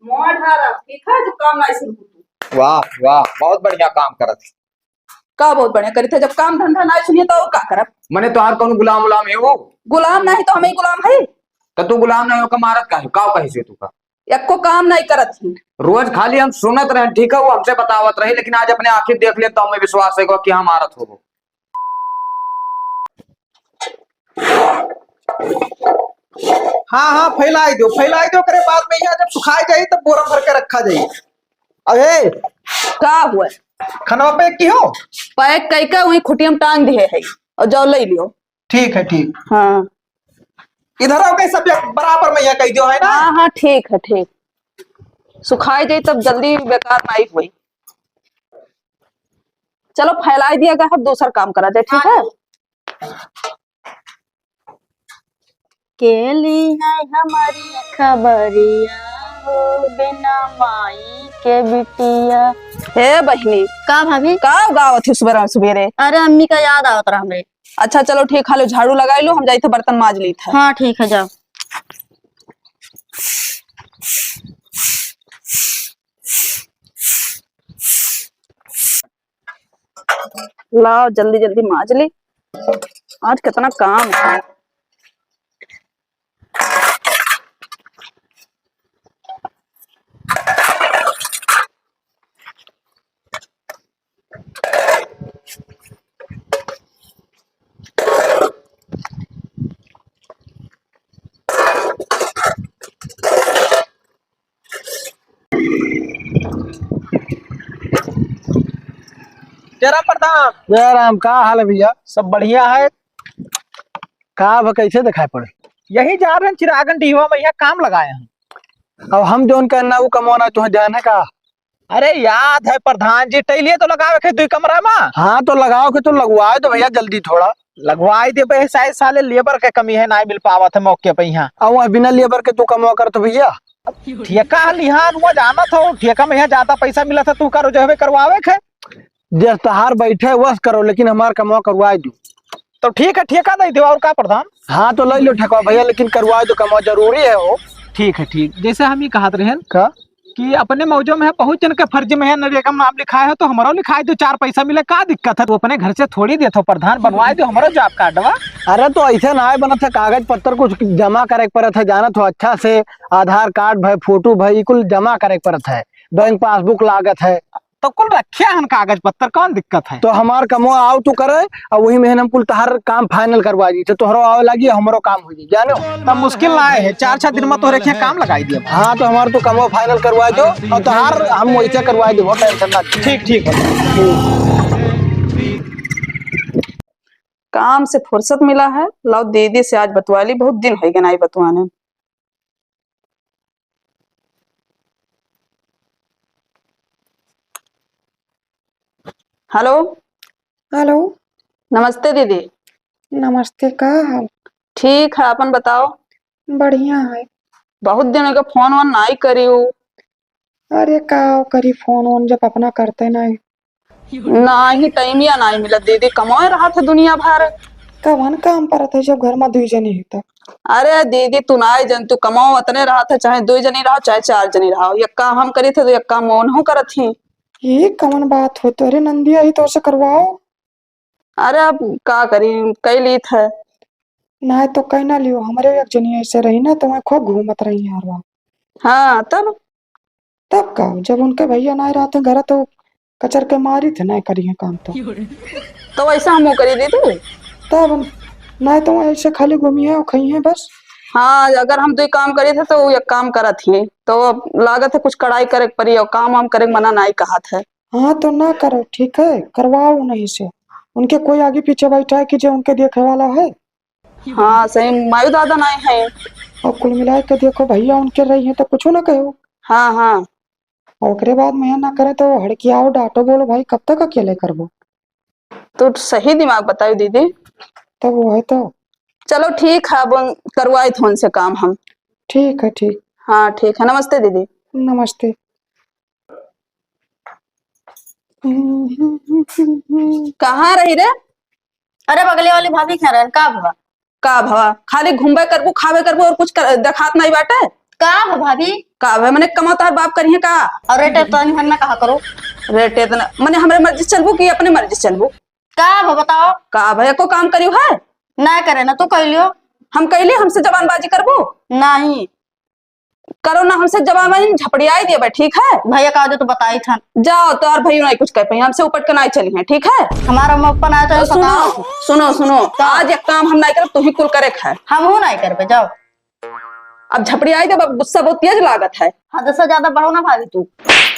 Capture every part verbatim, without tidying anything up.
मोर ढारा, ठीक है, जब काम नाई सुनबू तू। वाह, वाह, बहुत बढ़िया काम करत है। का बहुत बढ़िया करित है, जब काम धंधा नाई सुनिए तो और का करब? मने तोहार कौन गुलाम उलाम है वो? गुलाम नहीं तो हम ही गुलाम है। तो तू गुलाम नहीं होकर मारत का है? का कहे से तू का? एको काम नहीं करत ही। रोज खाली हम सुनत रहे, ठीक है, वो हमसे बतावत रही, लेकिन आज अपने आँखी देख ले तो हमें विश्वास है कि हाँ मारत हो। हाँ, हाँ, फैलाई दो, फैलाई दो, ओकरे बाद में यहाँ जब सुखाई जाई तब बोरा भर के रखा जाई। अरे का हुआ? खनवा पैक की हो? पैक कई का वही खुटिया में टांग दिए है और जाओ ले लियो। ठीक है, ठीक। हाँ। इधर आओ, के सब बराबर में यहाँ कह दियो है ना? हाँ, हाँ, ठीक है, ठीक। सुखाई जाई तब जल्दी बेकार नहीं हुई। चलो फैलाई दिया गया, अब दूसर काम करा जाए, ठीक है? हाँ। के ली है हमारी खबरिया हो बिना माई के बिटिया। हे बहिनी। का भाभी? का गावत ही सुबेरे सुबेरे? अरे अम्मी का याद आवत रहा हमरे। अच्छा चलो ठीक, हालो झाड़ू लगाई लो, हम जाई थे बर्तन माज ली थे। हाँ ठीक है, जाओ। लाओ जल्दी जल्दी माज ली, आज कितना काम है। जय राम प्रधान। जय राम, का हाल है भैया? सब बढ़िया है। का अब कैसे दिखाई पड़े? यही जा रहे हैं चिरागन डीहवा में, यहाँ काम लगाए हैं। अब हम जौन कहना वो कमौना तुहे ध्यान है का? अरे याद है प्रधान जी, टैलिए तो लगावे के दुई कमरा में। हाँ तो लगाओ के तो लगवाए दो भैया जल्दी थोड़ा। लगवाई देबे, साले लेबर के कमी है, नाई मिल पावत है मौके पे यहाँ। अब वह बिना लेबर के तू कमवा करत भैया? ठेका लिहान हुआ जानत हो, ठेका में यहाँ ज्यादा पैसा मिलत है, तू करो जो हवे करवावे के। जस तहार बैठे वस करो, लेकिन हमार कमवा करवाए दो। तो ठीक है, ठेका दे दो, और का प्रधान? हाँ तो ले लो ठेका भैया, लेकिन करवाए दो, कमवा जरूरी है हो। ठीक है, ठीक। जैसे हम ही कहत रहेन का? कि अपने मौजो में है, बहुत जन के फर्ज में है, नरेगा में नाम लिखाए हो तो हमरो लिखाए दो, चार पैसा मिले, का दिक्कत है? तू अपने घर से थोड़ी देत हो प्रधान, बनवाए दो हमरो जॉब कार्डवा। अरे तो ऐसे नाय बनत है, कागज पत्तर कुछ जमा करे के पड़त है, जानत हो अच्छा से, आधार कार्ड भय, फोटो भय, ई कुल जमा करे के पड़त है, बैंक पासबुक लागत है। तो कुल रखे हन कागज पत्तर, कौन दिक्कत है? तो हमार कमवा आओ तू करे, और वही में हम कुल तहार काम फाइनल करवा दी, तो तोहरो आवे लागी, हमरो काम हो जाई, जानो? तब मुश्किल ना है, चार छह दिन में तोहरे के काम लगाई दिया। हाँ, तो हमार तो कमवा फाइनल करवा दो, और तोहार हम वैसे करवा दो, टेंशन ना। ठीक, ठीक। काम से फुर्सत मिला है, लाओ दीदी से आज बतवा ली, बहुत दिन हो गए नाई बतवाने। हेलो। हेलो। नमस्ते दीदी। नमस्ते, का हाल? ठीक है, अपन बताओ। बढ़िया है। बहुत दिन हो गए, फोन वोन नाई करियो। अरे का करी फोन वोन, जब अपना करते नाई। नाही, टाइमिया नाही मिलत दीदी, कमाए रहत है दुनिया भर। कवन काम परत है जब घर में दुई जनी है तो? अरे दीदी, तू नाही जन, तू कमाओ उतने रहत है, चाहे दुई जनी रहो, चाहे चार जनी रहो। एक काम हम करी थे तो एक काम ओनहु करत ही। ये कवन बात हो? तोरे नंदिया ही तो उसे करवाओ। अरे अब का करी, कई लीत है। नाही तो कई ना लियो, हमरे एक जनी ऐसे रही ना तो मैं खूब घूमत रही हर वहाँ। हाँ तब। तब का, जब उनके भैया नाही रहते घर तो कचर के मारी थे, नाही करिए काम तो। तो वैसा हम करी दीदी। तब नाही तो ऐसे खाली घूमी है और खाई है बस। हाँ, अगर हम दुई काम करी थे तो वो एक काम करत ही, तो लागत है कुछ कड़ाई करे के पड़ी और काम वाम करे के मना नाही कहत है। हाँ तो ना करो, ठीक है, करवाओ उन्हीं से। उनके कोई आगे पीछे बैठा है कि जो उनके देखे वाला है? हाँ सही, मायू दादा नाही है। और कुल मिला के देखो भैया उनके रही है तो कुछ ना कहो। हाँ हाँ। और ओकरे बाद में ना करे तो हड़कियाओ, डांटो, बोलो भाई कब तक अकेले करबो? तू सही दिमाग बतायो दीदी। तब वो है तो। चलो ठीक है, अब करवाई थे उनसे काम हम। ठीक है, ठीक। हाँ ठीक है, नमस्ते दीदी। नमस्ते। कहाँ रही रे? अरे बगले वाली भाभी के यहाँ रहन, का भवा? का भवा? खाली घूमबे करबू, खाबे करबू और कुछ कर, देखात नाही बाटे। का भा भाभी? का भा, मने कमाओ तोहार बाप करिहे का? अरे, टे तनी हन्ना कहा करो। रे, टे तना, मने हमरे मर्जी से चलबू कि अपने मर्जी से चलबू? का भा बताओ? का भा, एको काम करियो है? ना करे ना, तू कह लियो। हम कहली, हमसे जबानबाजी करबू? नहीं। करो ना हमसे जबानबाजी, झपड़ियाई देबे, ठीक है? भैया का दे तो बताई थन। जाओ, तोहार भैया नहीं कुछ कह पाई, हमसे उपट के नहीं चली हैं, ठीक है? हमारा अम्मा पप्पा ना तो तो सुनो, बताओ। सुनो, सुनो, का? आज एक काम हम नहीं करब, तू ही कुल करे खाए। हम हूँ नहीं करबे, जाओ। अब झपड़ियाई देबे, गुस्सा बहुत तेज लागत है। हाँ, तो ज्यादा बढ़ो ना भाभी तू।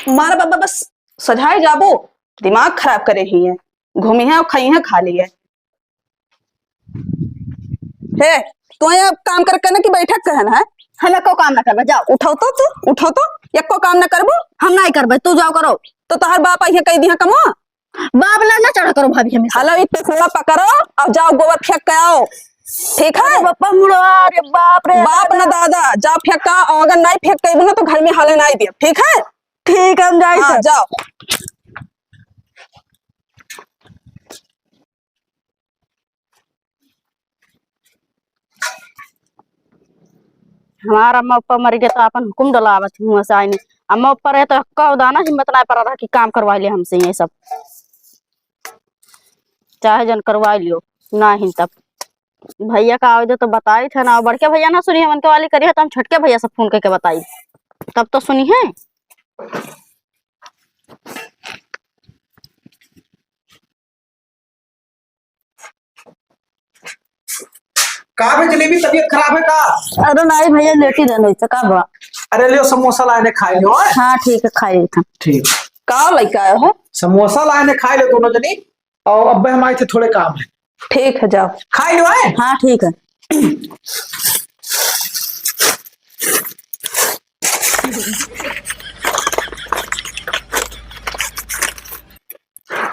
मारा बाबा बस सझाए जाबो, दिमाग खराब करे ही है, घूमी है और खाई है, खा ली है। हे, तू यहाँ काम कर कहना कि बैठक कहन है? हम एको काम ना करबे, जाओ। उठाओ तो तू, उठाओ तो, एको काम ना करबो? हम नहीं करबे, तू जाओ करो। तो तोहार बाप आइए कह दिया कमो? बाप लड़ना चढ़ा करो भाभी हमेशा। हलो, ई टेकुआ पकड़ो और जाओ गोबर फेंक के आओ, ठीक है? अरे बापा मुड़ो, अरे बाप रे बाप ना दादा। दादा, जाओ फेंक का, और अगर नहीं फेंक के अइबू ना तो घर में हाले नहीं दिया, ठीक है? ठीक है, हम जाई हाँ, सर। जाओ। हमार अम्मा पप्पा मर गए तो अपन हुकुम डलावत हुआ से आइने। अम्मा पप्पा रहे तो कौ दाना हिम्मत ना पड़ा रहा कि काम करवा ले हमसे ये सब, चाहे जन करवा लियो, ना ही तब। भैया का आवे दे तो बताई थे ना, बड़के भैया ना सुनी हमन के वाली करी है तो हम छोटके भैया से फोन करके बताई, तब तो सुनी है। का बे जलेबी, तबीयत खराब है का? अरे नहीं भैया, लेटी रहने से का बा? अरे लियो, समोसा लाने खाए लियो, हैं? हाँ ठीक है, खाए था। ठीक। का लेके आए हो? समोसा लाने खाए लियो दोनों जनी, और अब हम आए थे, थोड़े काम है। ठीक है, जाओ। खाए लियो, हैं? हाँ ठीक है।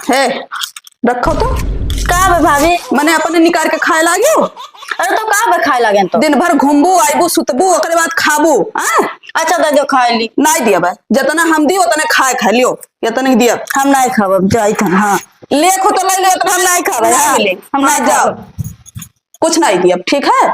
हे, रखो तो। का बे भाभी? मने अपने निकाल के खाए लागियो। अरे तो का बे खाए लागे तो? दिन भर घूमबू, आइबू, सुतबू, ओकरे बाद खाबू, हाँ? अच्छा दे दो, खाए ली। नहीं दिया बे, जितना हम दी उतने खाए खा लियो, इतने दिया। हम नहीं खाब, अब जाई थन, हाँ। ले खो तो ले ले, उतना हम नहीं खाबे, हम हाँ। नहीं ले, हम हाँ, नहीं जाओ। खाबे। कुछ नहीं दिया, ठीक है?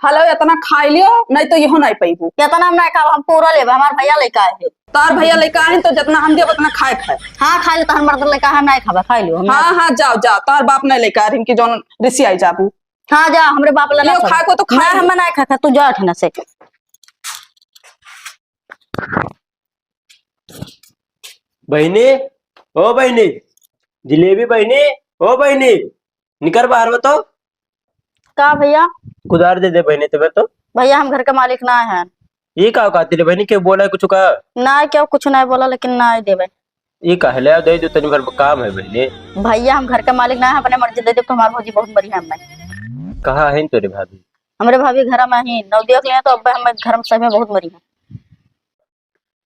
हलो, इतना खाई लियो, नहीं तो यहो नहीं पइबू। इतना हम नहीं खाब, हम पूरा लेबे, हमार भैया लेके आए हैं। तार भैया लेके आए हैं, तो जितना हम देब, उतना खाए खाए। हाँ, खाए ले, तोहर मर्द लेके आए, हम नहीं खाबे, खाए लियो, हम हाँ, नहीं हाँ, जाओ, जाओ, तार बाप नहीं लेके आए हैं, इनकी जौन रिसी आई जाबू। हाँ, जा, हमरे बाप ला ना लियो, खाबे। खाए को तो खाए ना, लियो। हम नहीं खाए, तू जा, ठीक ना से। बहिनी, ओ बहिनी, जिलेबी बहिनी, ओ बहिनी, निकर बाहर बताओ। का भैया? कुदार दे दे बहिनी, तबे तो। भैया, हम घर के मालिक ना हैं। ये का कहती रे बहिनी, के बोला कुछ का? ना, क्यों कुछ नहीं बोला, लेकिन ना देवे। ये काहे ले दे दो, तनी भर काम है बहिनी। भैया, हम घर के मालिक ना हैं, अपने मर्जी दे दे, तो हमार भौजी बहुत मरी है हमें। कहाँ है तोरे भाभी? हमरे भाभी घर में ही, नवदिया के लिए तो अब हम घर में सही में बहुत मरी है।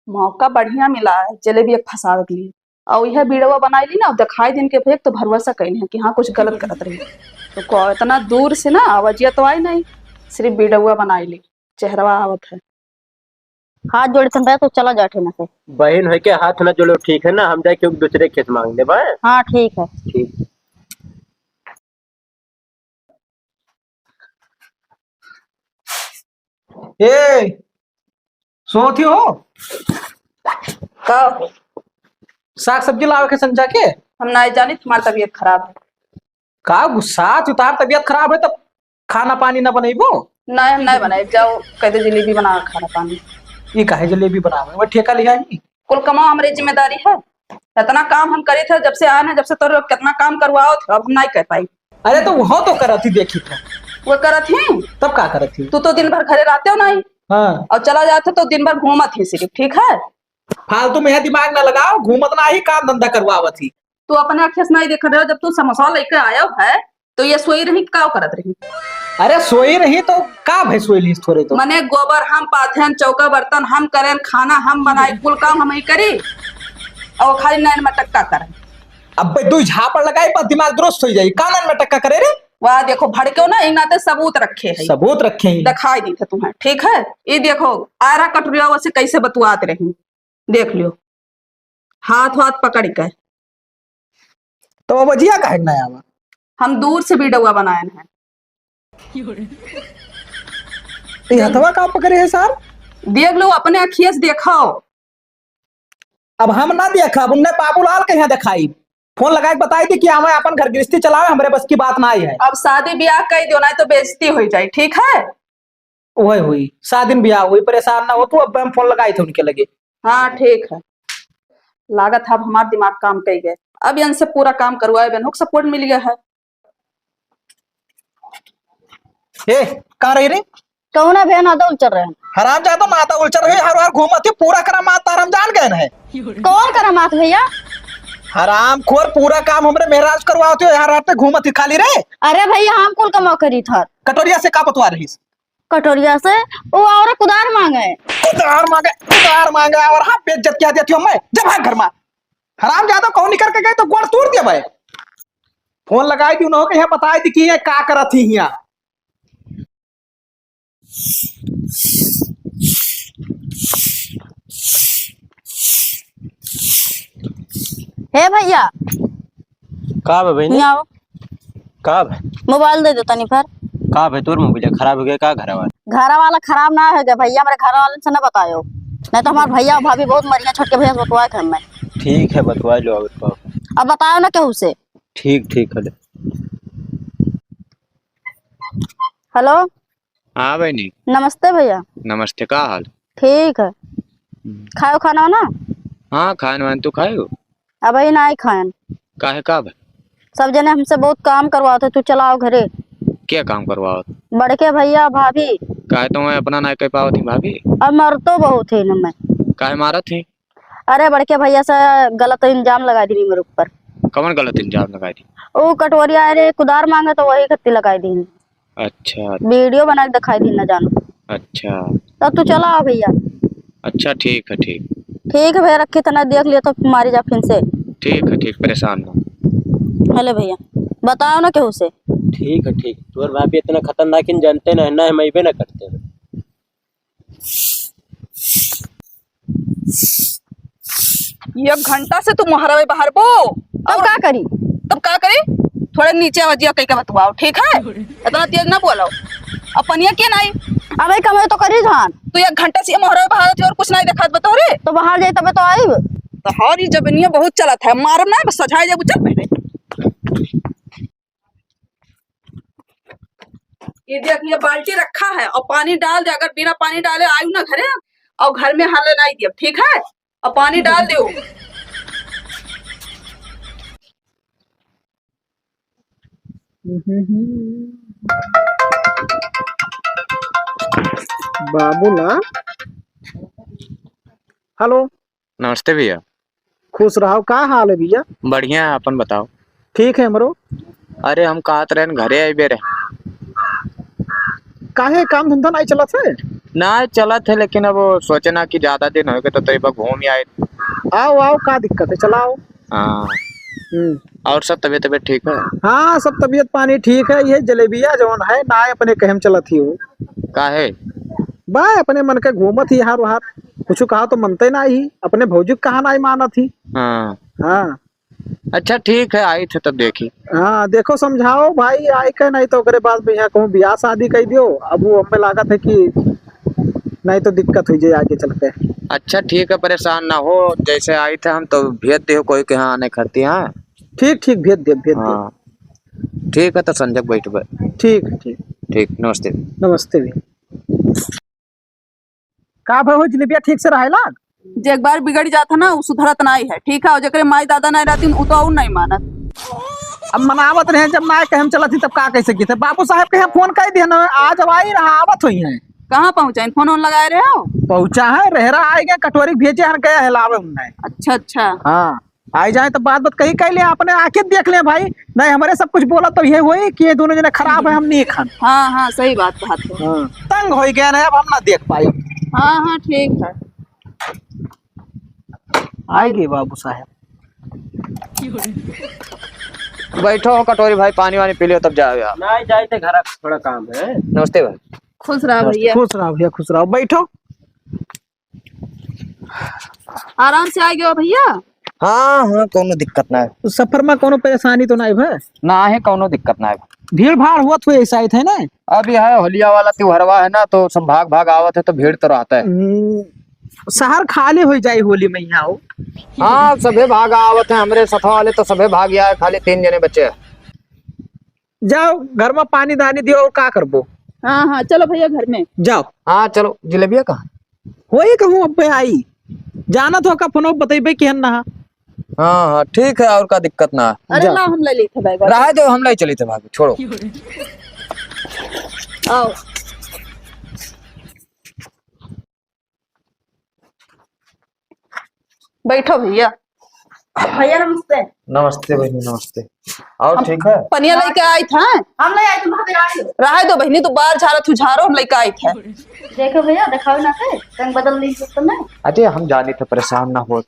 मौका बढ़िया मिला है जलेबी एक फंसावे के लिए। और यह बीड़वा बनाई ली ना, दिखाई दिन के फेंक तो भरोसा कैली है कि हाँ, कुछ गलत करत रही। तो को इतना दूर से ना आवाजिया तो आई नहीं, सिर्फ बीड़वा बनाई ली, चेहरवा आवत है। हाथ जोड़े तन तो चला जा ठेना से। बहन है के हाथ ना जोड़ो, ठीक है ना, हम जाए क्यों दूसरे खेत मांग ले बा। हाँ, ठीक है। ठीक। ए, सोती हो? का? साग सब्जी लावे के संजा के? हम ना जानी, तुम्हारी तबीयत खराब है। का गुस्सा, तू तार तबीयत खराब है तब खाना पानी ना बनइबो? नहीं, हम नहीं बनाए, जाओ कह दे जलेबी बना खाना पानी। ये काहे जलेबी बनावे? वो ठेका लिया ही। कुल कमाओ हमरे जिम्मेदारी है। इतना काम हम करे थे जब से आए ना, जब से तोर कितना काम करवाओ थे, अब हम नहीं कर पाई। अरे तो वो तो करत ही देखी था। वो करत ही? तब का करत ही? तू तो दिन भर घरे रहते हो नहीं। हाँ। और चला जाते तो दिन भर घूमत ही सिर्फ, ठीक है? फालतू में है दिमाग ना लगाओ, घूमत ना ही काम धंधा करवावत ही। तू अपने आँखें से नहीं देख रहे हो, जब तू समोसा लेके आयो है तो ये सोई रही, का करत रही? अरे सोई रही तो का भाई सोई ली थोड़े तो। मने गोबर हम पाथेन, चौका बर्तन हम करेन, खाना हम बनाई, कुल काम हम ही करी और खाली नैन मटक्का करें। अबे दुई झापड़ लगाई पर दिमाग दुरुस्त हो जाई। का नैन मटक्का करे रे? वाह देखो भड़क्यो ना, इन नाते सबूत रखे है। सबूत रखे है। दिखाई दी थे तुम्हें, ठीक है? ये देखो आरा कटुरिया से कैसे बतुआत रही, देख लियो। हाथ वाथ पकड़ के। तो वो बजिया काहे के ना आवा? हम दूर से बीड़वा बनाएन है। तो ये हथवा का पकड़े है सार? देख लो, अपने अखिया से देखाओ। अब हम ना देखब, उन्हें बाबूलाल के यहाँ देखाई। फोन लगाए के बताई थी कि हमें अपन घर गृहस्थी चलावे, हमरे बस की बात ना है। अब शादी ब्याह कई दियो, नहीं तो बेइज्जती हो जाए, ठीक है? वही हुई, शादी ब्याह हुई, परेशान ना हो तू। अब हम फोन लगाई थे उनके लगे। हाँ, ठीक है। लागत है अब हमार दिमाग काम कई गए। अब इनसे पूरा काम करवाए, बेनहुक सपोर्ट मिल गया है। ए, कहाँ रही रे? कौन है भैया, नाता उलचर रहे हैं? हराम जादो, नाता उलचर रहे, हर हर घूमत ही, पूरा करामात तार हम जान गए हैं। कौन करामात भैया? हराम खोर, पूरा काम हमरे मेहराज करवावत हो, यहाँ रात पे घूमत ही खाली रे। अरे भैया, हम कुल कमा करी था। कटोरिया से का बतवा रही? कटोरिया से वो और कुदार मांगे। कुदार मांगे, कुदार मांगे और हाँ, बेइज्जत क्या देती हूँ मैं, जब हाँ घर में। हराम जादो, कहूँ निकल के गए तो गोड़ तोड़ दिया भाई। फोन लगाई थी उन्होंने, यहाँ बताई थी कि ये का करत ही यहाँ। हे भैया। का बे बहिनी? हियाँ आओ। का बे? मोबाइल दे दे तनी फिर। का बे, तोर मोबाइल खराब हो गया का घर वाला? घर वाला खराब ना हो गया भैया, हमरे घर वाले से ना बतायो, नहीं तो हमारे भैया भाभी बहुत मरिया, छोटके भैया से बतवा के हमें। ठीक है, बतवा लो। अब बताओ ना केहू से। ठीक, ठीक है। हेलो। हाँ बहिनी। नमस्ते भैया। नमस्ते, का हाल? ठीक है। हम्म। खायो खाना ना? हाँ, खान वान तो खायो। अबही नाहीं खायन। काहे, का भा? सब जने हमसे बहुत काम करवावत है, तू चला आओ घरे। क्या काम करवावत? बड़के भैया, भाभी। काहे तो मैं अपना नाहीं कह पावत ही, भाभी? अब मरतो बहुत है इनमें। काहे मारत है? अरे, बड़के भैया से गलत इल्जाम लगाई दीन मेरे ऊपर। कौन गलत इल्जाम लगाई दीन? वो कटोरिया, अरे, कुदार मांगे तो वही खत्ती लगाई दीन। अच्छा। वीडियो बना के दिखाई दीन ना जानो। अच्छा। तो तू चला आओ भैया। अच्छा, ठीक है, ठीक। ठीक है भैया, रखी तना देख लिया तो मारी जा फिर से। ठीक है, ठीक, परेशान ना। हेलो भैया, बताओ ना केहू से। ठीक है, ठीक। तोर भाभी इतना खतरनाक इन जानते ना, ना हम अइबे ना करते हैं। एक घंटा से तू मोहरवे बाहर बो। तब और का करी? तब का करी? थोड़े नीचे आवाजिया कह के बतवाओ, ठीक है? इतना तेज ना बोलो। अब पनिया के नाई? अबे कमे तो करी धान। तू एक घंटा से मोहरवे बाहर थी और कुछ नाई देखात बतोरे। तो बाहर जाई तबे तो आईब। तो हर ये जबनिया बहुत चलत है, मारब ना, बस सजाए जाबू, चल पहले। ये देख, ये बाल्टी रखा है और पानी डाल दे। अगर बिना पानी डाले आयु ना घरे, और घर में हाले नहीं दिया, ठीक है? और पानी डाल दे। बाबूलाल, हेलो। नमस्ते भैया। खुश रहो, का हाल है भैया? बढ़िया है, अपन बताओ। ठीक है हमरो। अरे हम कहत रहन घरे अइबे रहे। काहे काम धंधा नाहीं चलत है? नाहीं चलत है, लेकिन अब सोचे ना कि ज्यादा दिन हो गए तो, तो एक बार घूम आए। आओ आओ, का दिक्कत है, चला आओ। हाँ। हम्म। और सब तबीयत तबीयत ठीक है? हाँ, सब तबीयत पानी ठीक है। ये जलेबिया जौन है ना, अपने कहम चलत ही हो। काहे? बा अपने मन के घूमत ही हार वहार, कुछ कहा तो मनते ना ही, अपने भौजी के कहा ना ही मानत ही। हाँ। हाँ। अच्छा ठीक है, आई थे तब देखी। हाँ, देखो समझाओ भाई, आई के नहीं तो ओकरे बाद में यहाँ कहूँ ब्याह शादी कर दियो। अब वो हमें लागत है कि नहीं तो दिक्कत हुई जाए आगे चल के। अच्छा ठीक है, परेशान ना हो, जैसे आई थे हम तो भेज दे कोई के यहाँ आने खाती। हाँ ठीक, ठीक, भेज दे, भेज दे। हाँ ठीक है, तो संजय बैठ बे। ठीक है, ठीक। ठीक, नमस्ते। नमस्ते भैया। का भा हो जलेबिया, ठीक से रहेला? जे एक बार बिगड़ जात है ना, उ सुधरत नाई है, ठीक है? और जेकरे माई दादा नाई रहतीन, उ तो और नाई मानत। अब मनावत रहे, जब नाई कहम चलत ही, तब का कह सकी थे? बाबू साहब के यहाँ फोन कर दिया ना, आज अब आई रहा, आवत हुई है। कहाँ पहुँचा? फोन वोन लगाए रहे हो? पहुँचा है, रेहरा आए गए, कटोरी भेजे हन, गए हिलावे उनने। अच्छा, अच्छा। हाँ। आई जाए तो बात बात कही कह ले, अपने आंखें देख ले भाई। नहीं, हमारे सब कुछ बोला तो ये हुई कि ये दोनों जने खराब है, हम नहीं खान। हाँ, हाँ, सही बात, बात है। हाँ। तंग हो गया ना, अब हम ना देख पाए। हाँ, हाँ, ठीक है। आएगी बाबू साहब। बैठो हो कटोरी भाई, पानी वानी पी लियो तब जाओ यार। नहीं, जाए थे घर, थोड़ा काम है। नमस्ते भाई। खुश रहो नमस्ते। भैया। खुश रहो भैया, खुश रहो, बैठो। आराम से आ गयो भैया? हाँ, हाँ, कौनो दिक्कत ना है। तो सफर में कौनो परेशानी तो ना है भाई? ना है, कौनो दिक्कत ना है। भीड़ भाड़ होत होई ऐसा ही थे ना? अब यह होलिया वाला त्योहरवा है ना, तो सब भाग भाग आवत है, तो भीड़ तो रहत है। हम्म, शहर खाली होइ जाई होली में यहाँ हो। हाँ, सभे भाग आवत है, हमरे सथवा वाले तो सभे भाग आए, खाली तीन जने बचे हैं। जाओ, घर में पानी दानी दियो, और का करबो? हाँ, हाँ, चलो भैया घर में। जाओ। हाँ, चलो, जिलेबिया कहाँ? वही कहूँ, अब आई। जाना तो का फोन बतैबे कि हन ना। हाँ, हाँ, ठीक है, और का दिक्कत ना है। अरे जाओ। ला, हम ले लेते बैग। रहा दो, हम ले चली थे भाभी, छोड़ो। आओ। बैठो भैया। भैया नमस्ते। नमस्ते बहिनी, नमस्ते। और हम ठीक है? पनिया लेके आई था। हम ले आई, तुम भाभी आई हो। रहे दो बहिनी, तू बाहर झारा, तू झारो, हम लेके आई था। देखो भैया, दिखाओ ना से, रंग बदल ली तो नहीं। अरे हम जानी थे, परेशान ना हो,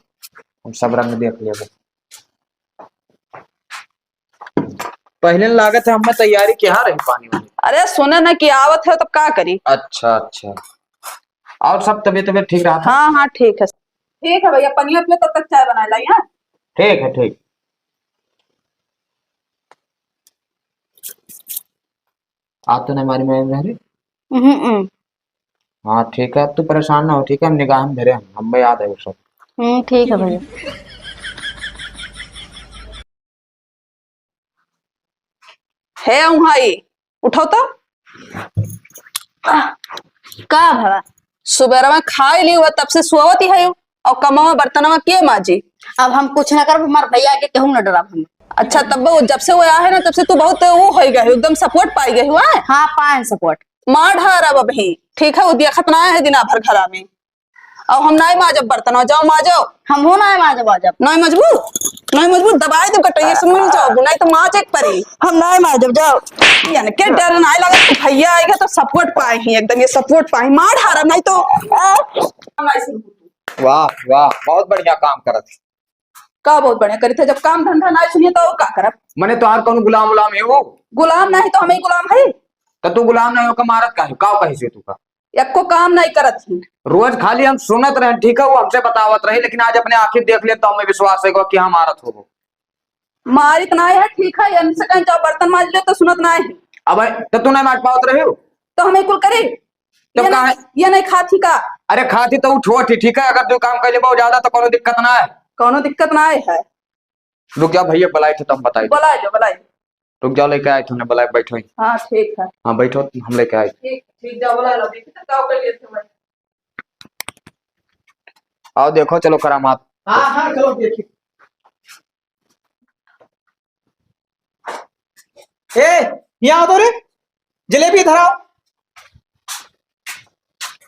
हम सब रंग देख लेबे। पहले लागत है हमें तैयारी किया रही पानी वाली। अरे सुने ना कि आवत है, तब का करी? अच्छा, अच्छा। और सब तबीयत, तबीयत ठीक रहा था? हाँ, हाँ, ठीक है। ठीक है भैया, पनिया पियो, तब तक चाय बना लाई, हाँ? ठीक है, ठीक। आप तो नहीं हमारी में रह रही? हम्म, हम्म। हाँ, ठीक है, अब तू परेशान ना हो, ठीक है, हम निगाह में धरे हैं, हमें याद है वो सब। हम्म, ठीक है भैया। हे उहाँ ई, उठो तो। का भवा? सुबेरवा खाई ली हुआ, तब से सोवत ही है, और कमवा बर्तनवा के माजी? अब हम कुछ ना करब, हमार भैया के केहू ना डरब हम। अच्छा, तब वो जब से वो आया है ना, तब से तू बहुत वो हो गए हो, एकदम सपोर्ट पाई गए हुआ है। हाँ, पाए सपोर्ट। मार ढारब अबही, ठीक है, वो देखत ना है दिना भर घरा में। अब हम नाई माजब बर्तन, जाओ माजो। हमहू नाई माजब, माजब। नाई मजबू, नाई मजबू, दबाई दो कटैया से मिल जाओ, नाई तो माजे के परी। हम नाई माजब, जाओ। यानी के डर नाई लगा, तू भैया आएगा तो सपोर्ट पाए ही, एकदम ये सपोर्ट पाए, मार ढारा, नाई तो। वाह, वाह, बहुत बढ़िया काम करत है। का बहुत बढ़िया करी थे, जब काम धंधा ना सुनिए तो और का करब? मने तोहार कौन गुलाम उलाम है वो? गुलाम नहीं तो हम ही गुलाम है। तो तू गुलाम नहीं होकर मारत का है? का कही से तू का? एको काम नहीं करत ही। रोज खाली हम सुनत रहे, ठीक है, वो हमसे बतावत रही, लेकिन आज अपने आँखी देख ले तो हमें विश्वास है कि हाँ मारत हो। मारित नहीं है, ठीक है, इनसे कहीं जाओ बर्तन माज ले तो सुनत नहीं है। अब तो तू नहीं मार पावत रही हो? तो हमें कुल करी? तो ये का नहीं, है? ये नहीं खात ही का? अरे खात ही तो वो छोट ही, ठीक है, अगर दो काम कर ले बहुत ज्यादा तो कोनो दिक्कत ना है। कोनो दिक्कत ना है। रुक जाओ भैया, बुलाए थे तो हम बताए थे। बुलाए लो, बुलाए लो। रुक जाओ, लेके आए थे, उन्हें बुलाए, बैठो ही। हाँ, ठीक है। हाँ, बैठो, हम लेके आए थे। ठीक, ठीक, जाओ, बुला लो, देखिए तो क्या कर लिए थे भाई। आओ, देखो, चलो, करामात। हाँ, हाँ, चलो, देखिए। ए, यहाँ आओ तो रे, जलेबी इधर आओ।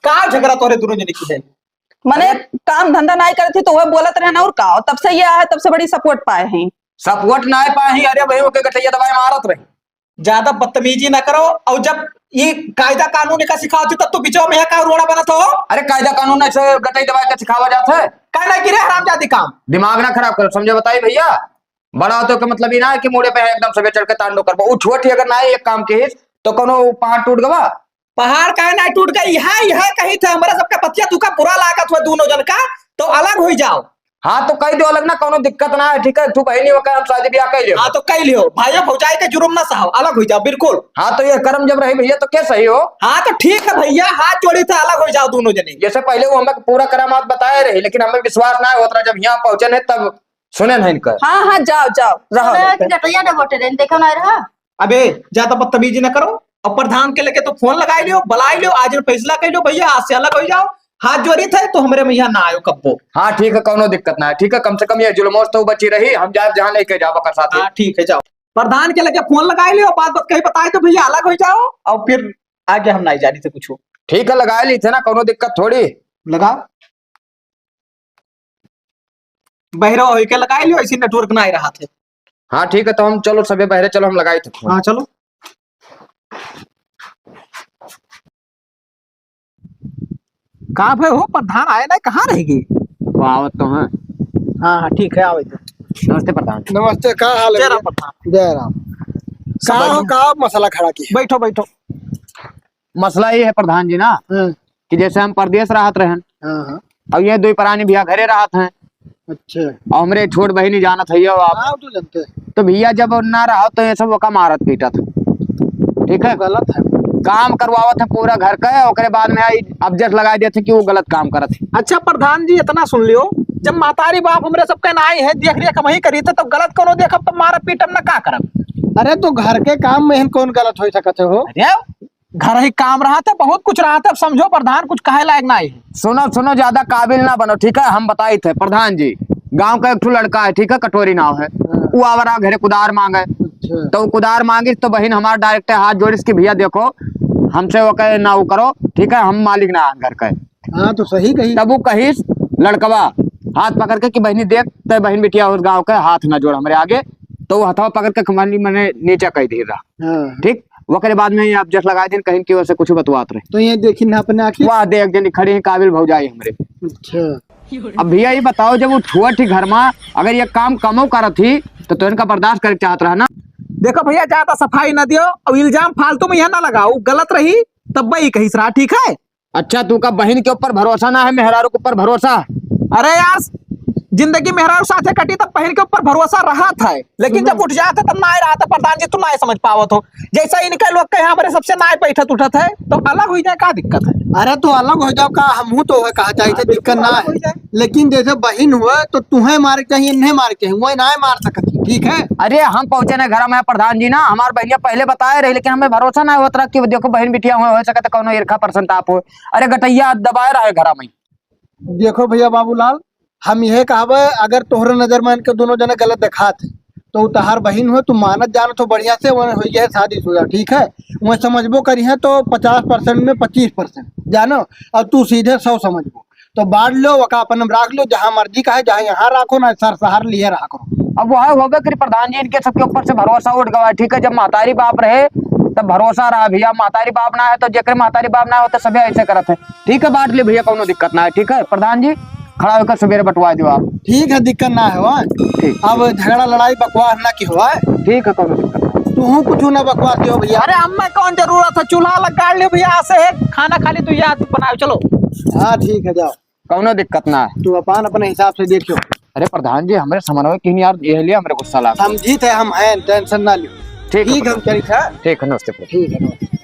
का झगड़ा तोरे दोनों जने की है? मने अरे काम धंधा नाई करत ही तो वह बोलत रहे ना, और का? तब से ये है, तब से बड़ी सपोर्ट पाए हैं। सपोर्ट नाई पाए हैं? अरे भाई, ओके गटैया दबाए मारत रहे। ज्यादा बदतमीजी ना करो, और जब ये कायदा कानून का सिखाओ थी, तब तो बिचवा में का रोड़ा बनत हो? अरे कायदा कानून ऐसे गटई दबाए के सिखावा जात है? काहे ना गिरे हरामजादी काम? दिमाग ना खराब करो, समझे बताई भैया। बड़ा होते के मतलब ही ना है कि मूड़े पे है एकदम सफेद चढ़ के तांडव करबो। वो छोट ही अगर ना एक काम के हिस, तो कोनो पहाड़ टूट गवा? पहाड़ काहे ना टूट गई? यह, यह कही थे, हमरा सबका पतिया तुका बुरा लागत हुआ दोनों जन का, तो अलग हो जाओ। हाँ, तो कही दो अलग ना, कोनो दिक्कत ना है, ठीक है? तू बहनी होकर हम शादी ब्याह कर लियो। हाँ, तो कर लियो। भाइयों भौजाई के जुर्म ना सहाओ, अलग हो जाओ, बिल्कुल। हाँ, तो ये कर्म जब रही भैया, तो क्या सही हो? हाँ, तो ठीक है भैया, हाथ जोड़ी थे, अलग हो जाओ दोनों जने। जैसे पहले वो हमें पूरा करामात बताए रही, लेकिन हमें विश्वास ना होता, जब यहाँ पहुँचे नहीं तब सुने नहीं इनका। हाँ, हाँ, जाओ, जाओ, रहो। सुने कि गटैया डबोटे रहे, देखो ना रहा। अबे, ज्यादा बदतमीजी ना करो। और प्रधान के लगे तो फोन लगाई लियो, बुलाई लियो, आज फैसला कर लियो, भैया, आज से अलग हो जाओ। हाथ जोड़ी थे तो हमरे में यहाँ ना आयो कब्बो। हाँ, ठीक है, कौनो दिक्कत ना है, ठीक है, कम से कम ये जुलमोस तो बची रही, हम जाए जहाँ लेके जाबो कर साथे। हाँ, ठीक है, जाओ। प्रधान के लगे फोन लगाई लियो, बात बात कही बताए तो भैया अलग हो जाओ, और फिर आगे हम नहीं जानी थे कुछ। ठीक है, लगाए ली थे ना, कौनो दिक्कत थोड़ी। लगाओ। बहरा होई के लगाई लियो, ऐसी नेटवर्क ना आ रहा थे। हाँ, ठीक है, तो हम चलो सबे बहरे चलो, हम लगाई थे फोन। हाँ, चलो। का भय हो, प्रधान आए ना, कहाँ रहेगी? वो आवत तो हैं। हाँ, हाँ, ठीक है, आवे तो। नमस्ते प्रधान। नमस्ते, का हाल है जय राम भैया? प्रधान। जय राम। सब का हो, बढ़िया। का मसला खड़ा की? बैठो, बैठो। मसला ये है प्रधान जी ना, हम्म। कि जैसे हम परदेस रहत रहन, हाँ, हाँ। और ये दुई परानी भैया घरे रहत हैं। अच्छा। और हमरे छोट बहिनी जानत है आप। हाँ, तो जानते हैं। तो भैया जब ना रहो तो ये सब ओका मारत पीटत। ठीक है? गलत है। काम करवावत है पूरा घर का, ओकरे बाद में आई object लगाई देत है कि वो गलत काम करत है। अच्छा प्रधान जी, इतना सुन लियो, जब महतारी बाप हमरे सबके नाई है, देख रेख हमही करी थे, तो गलत कौनो देखब, तो मारब पीटब ना, का करब? अरे तो घर के काम में एहन कौन गलत हो सकत है हो? अरे घर ही काम रहत है, बहुत कुछ रहत है। अब समझो प्रधान, कुछ कहे लायक नाई है। सुनो, सुनो, ज्यादा काबिल ना बनो, ठीक है? हम बताइत है, प्रधान जी, गाँव का एक ठो लड़का है, ठीक है, कटोरी नाव है, हाँ। वो आवा रहा घरे कुदार माँगे। अच्छा। तो वो कुदार माँगिस तो बहिन हमार direct हाथ जोड़िस कि भैया देखो, हमसे वो कहे ना वो करो, ठीक है, हम मालिक ना हैं घर के। हाँ, तो सही कही। तब वो कहिस लड़कवा हाथ पकड़ के कि बहिनी देख, तै बहिन बिटिया होत गाँव के, हाथ ना जोड़ हमरे आगे। तो वो हथवा पकड़ के कमानी मने नीचे कइ दिहे रहा। हाँ। ठीक, ओकरे बाद में ये object लगाए दिन कहीं कि ओसे कुछ बतवात रहे। तो ये देखी ना अपने आँखी। वाह, देख जनी खड़ी है काबिल भौजाई हमरे। अच्छा। अब भैया ये बताओ, जब वो छुअत ही घर मा, अगर ये काम कमो करत ही, तो, तो इनका बर्दाश्त करे चाहत रहा ना। देखो भैया, ज्यादा सफाई ना दियो और इल्जाम फालतू में यहाँ ना लगाओ, गलत रही तब वही कहिस रहा, ठीक है? अच्छा, तू का बहिन के ऊपर भरोसा ना है, मेहरारू के ऊपर भरोसा? अरे यार, जिंदगी मेहरारू साथे कटी तब बहिन के ऊपर भरोसा रहत है, लेकिन सुनो। जब उठ जात है तब नाय रहत है। प्रधान जी, तू नाय समझ पावत हो, जैसा इनके लोग के यहाँ हमरे सबसे नाय बैठत उठत है, तो अलग हो जाए, का दिक्कत है? अरे तो अलग हो जाओ का, हमहू तो है, कहा चाहिए हाँ, दिक्कत बिल्कुल ना अलग है। हो जाए। लेकिन जैसे बहिन हुआ तो तुम्हें मारे चाहिए, इन्हें मारे चाहिए, वही नाय मार सकत है, ठीक है? अरे हम पहुँचे ना घर में प्रधान जी ना, हमार बहिनिया पहले बताए रही, लेकिन हमें भरोसा ना होत रहा कि वो देखो बहिन बिटिया हुआ, हो सकता कौनो ईर्खा पर संताप हो। अरे गटैया दबाए रहे घर में। देखो भैया बाबूलाल, हम यह कहबे, अगर तोहरे नजर में इनके दोनों जने गलत देखात है, तो उ तहार बहिन हो, तू मानत जानत हो बढ़िया से, वह हो गया शादी शुदा, ठीक है? वह समझबो करी है तो पचास percent में पच्चीस percent जानो, और तू सीधे सौ समझबो। तो बांट लो, वका अपन में राख लो, जहाँ मर्जी का है, जहाँ यहाँ राखो ना, सर सहार लिए रहा करो। अब वह होबे करी प्रधान जी, इनके सबके ऊपर से भरोसा उठ गवा है, ठीक है? जब महतारी बाप रहे तब भरोसा रहा भैया, महतारी बाप ना है तो जेकरे महतारी बाप ना हो तो सभी ऐसे करत है। ठीक है, बांट ले भैया, कौनो दिक्कत ना है। ठीक है प्रधान जी, खड़ा होकर सवेरे बंटवा दियो आप। ठीक है, दिक्कत ना है। हाँ? ठीक। अब झगड़ा लड़ाई बकवास ना की हो। ठीक है, कौनो दिक्कत ना। तू कुछ ना बकवास दियो भैया। अरे हमें कौन जरूरत है, चूल्हा लगा लियो भैया, ऐसे है खाना खाली तू याद बनाओ, चलो। हाँ ठीक है, जाओ। कौनो दिक्कत ना है। तू अपन अपने हिसाब से देखियो। अरे प्रधान जी, हमरे समन्वय की नहीं यार, ये लिया हमरे गुस्सा लाग। समझी थे हम हैं, tension ना लियो। ठीक है ठीक, हम प्रधान। चली था। ठीक है, नमस्ते प्रधान। ठीक है, नमस्ते।